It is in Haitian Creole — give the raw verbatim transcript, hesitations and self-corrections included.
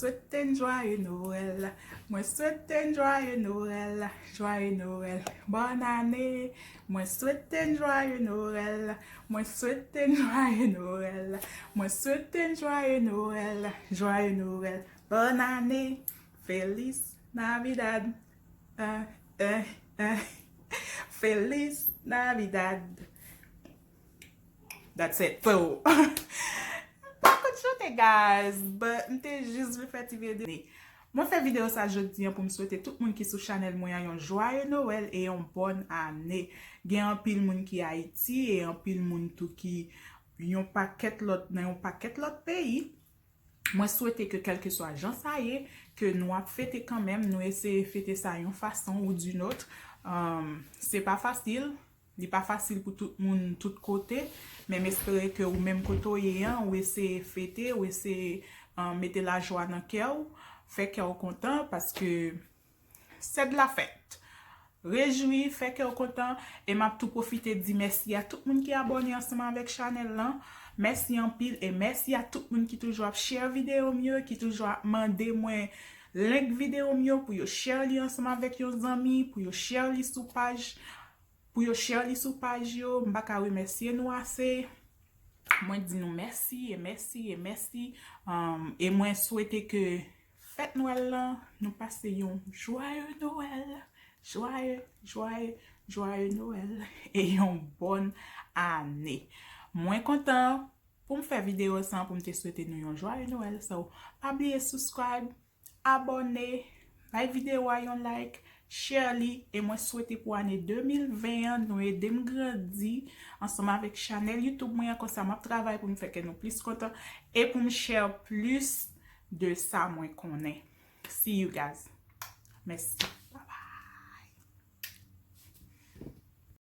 Swete n jwaye Nwèl. Mwen swete n jwaye Nwèl. Jwaye Nwèl. Bòn ane. Mwen swete n jwaye Nwèl. Mwen swete n jwaye Nwèl. Mwen swete n jwaye Nwèl. Jwaye Nwèl. Bòn ane. Feliz Navidad. Eh, eh, eh. Feliz Navidad. That's it. So, m pa konn chante, guys, but m te jis vle fè ti videyo. Mwen fè videyo sa jodi an pou m swete tout moun ki sou chanèl mwen an yon jwaye Nwèl e yon bòn ane. Gen anpil moun ki Ayiti e anpil moun tou ki yon pakèt lòt, nan yon pakèt lòt peyi. Mwen swete ke kèlkeswa jan sa ye, ke nou ap fete kanmenm, nou eseye fete sa yon fason ou d'une autre. Um, se pa fasil, li pa fasil pou tout moun tout kote, men m espere ke ou menm kote w ye an, ou eseye fete, ou eseye, um, mete lajwa nan kè w, fè kè w kontan, paske c'est de la fête. Rejwi, fè kè w kontan, e m ap tou pwofite di mèsi a tout moun ki abòne ansanm avèk chanèl lan. Mèsi anpil e mèsi a tout moun ki toujou ap share videyo m yo, ki toujou ap mande mwen link videyo m yo pou yo share li ansanm avèk yon zanmi, pou yo share li sou paj, pou yo share li sou paj yo. M pa ka remèsye nou ase. Mwen di nou mèsi e mèsi e mèsi. Um, e mwen swete ke fèt Nwèl lan, nou pase yon jwaye Nwèl, jwaye, jwaye, jwaye Nwèl, e yon bòn ane. Mwen kontan pou m fè videyo sa pou m te swete nou yon jwaye Nwèl. So, pa bliye subscribe, abòne, bay videyo a yon like, share li, e mwen swete pou ane de mil ven an, nou ede m grandi ansanm avèk chanèl YouTube mwen an, konsa m ap travay pou m fè kè nou plis kontan e pou m share plis de sa mwen konnen. See you guys. Mèsi.